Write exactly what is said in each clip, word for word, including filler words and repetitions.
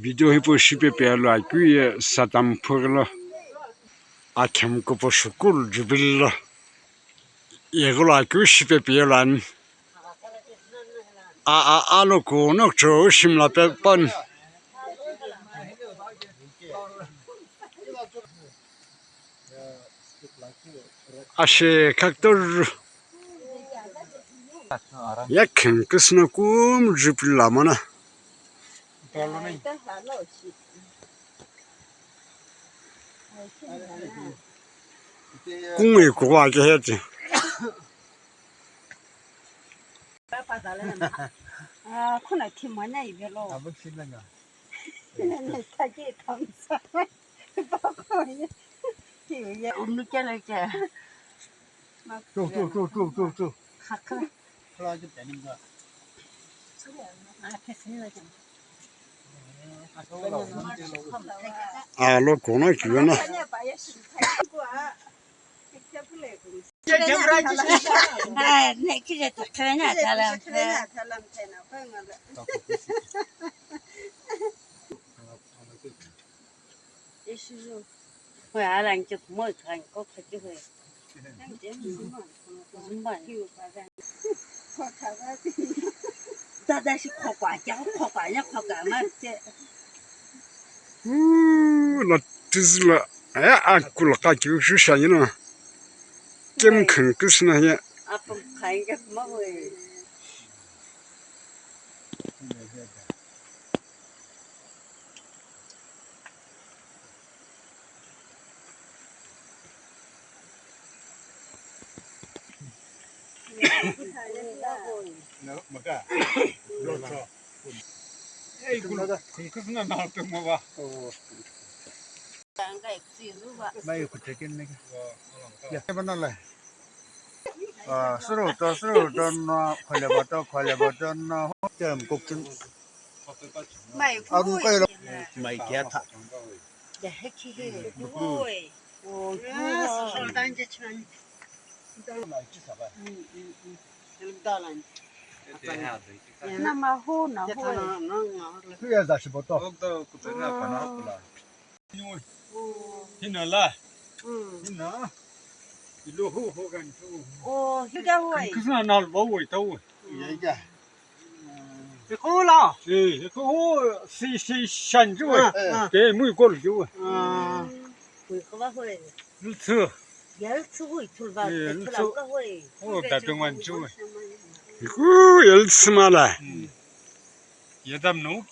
Video hipau shipe pelo akeu ye Satamphu gholo akhemkupu shukulu jubilee lo yegholo akeu shipe pelo ani. A a alo kuno kuchou shimla pe pon. Ashe khaktor. Ya khemküsü no kum jubilee lo mona. Kungui kuwa ke heti. Ah, khuna thimana ivelo. Abu thimana. Nene thaki thamsa. Unu kya la kya. Chu, chu, chu, chu, chu, chu. Khakha. Alo, kono kiyo na. Dada shi khokwa, kya khokwa, nya khokwa ma che. Uu, la tizila, aya akula ka ki shu shanyina. Kem khan kisna ya. Apam khan kya ma hoi. Mai kuchekin ne. Ya, mana lai. Ah, suru to, suru to no, khole ba to, khole ba to no, tem kok chun. Mai. Arun kai lo. Mai kya tha. Ya, he ki he. Oi. Oh, ah, suru dan je chan. Mm, mm, mm. Na ma ho, na ho. Tu ya za shi bo to. Hina la. Hina. Ilo hu hu kan tu. Oh, higa hoi. Kisna nal bo woi ta woi. Ya ya. Iko la. Si, iko hu si si shan ju woi. Ke mui kol ju woi. Kui ko ba hoi. Lutsu. Ya lutsu hoi tul ba. Lutsu. Oh, da tengwan ju woi. Iko ya lutsu mala. Ya dam no.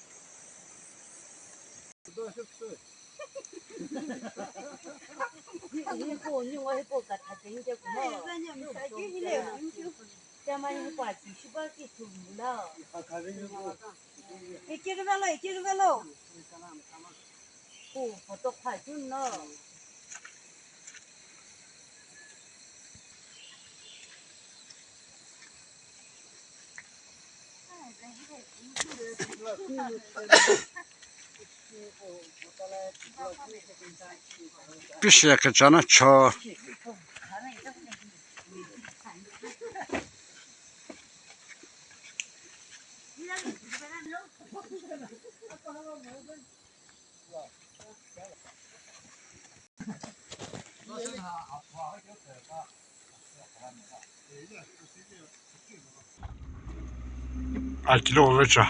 Pishe kichana cho. Akilo vecha.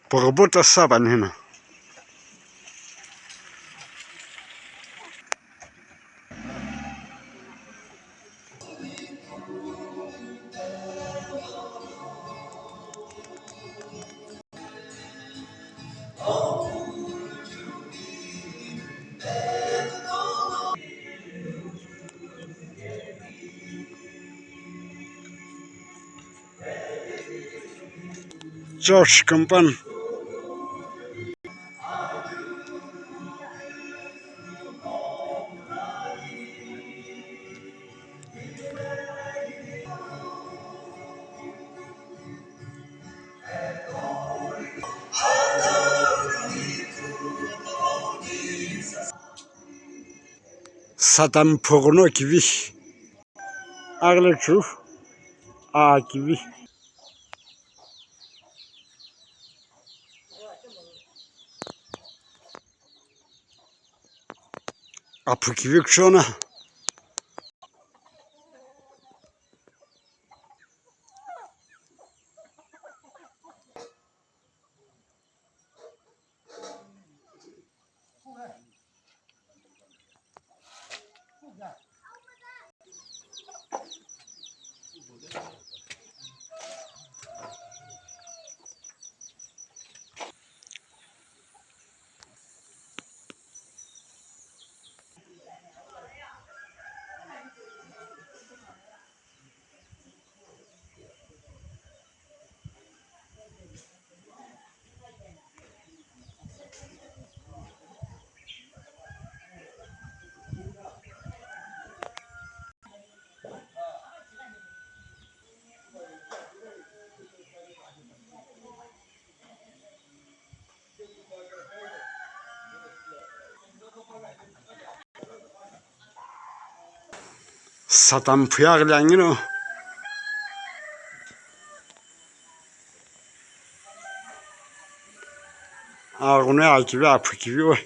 Pagabota saban hina. Church compound. Satan phogono kivi. Aghile chu. Akivi. Aphukivi kushona. Satan phuya ghili angino. Aghungu akivi aphukivi we.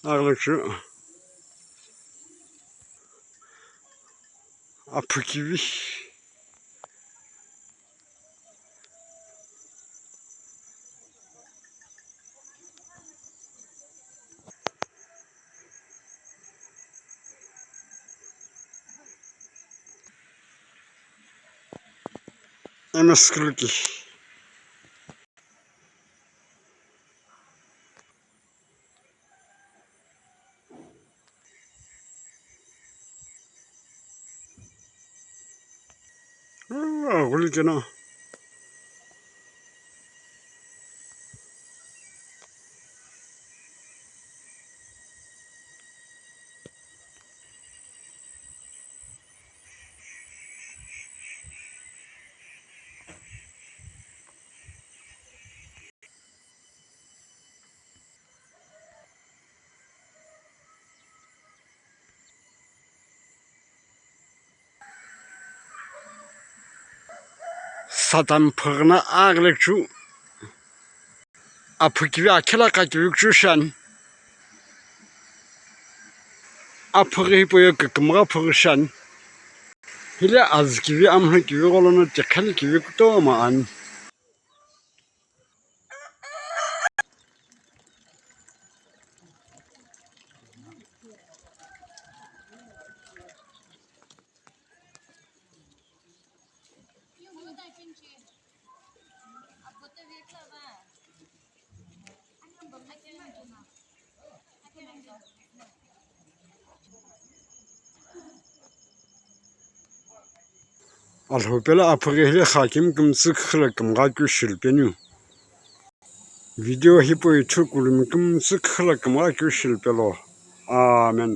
Aghalakshu. Aphukivi. Eno sikuluki. Ah, ghuli keno. Satan phüghüna aghilekchu. Aphukivi akhela kakivi kuchushan. Aphüghi hipau ye kükümgha phüghüshan. Hile azükivi amhükivi gholono tikhalikivi kutomo ani. Alhou pelo aphüghi hile kha kümtsü khüla kümgha keu shilupenu. Video hipau ithulu kulumi kümtsü khüla kümgha keu shilupelo. Amen.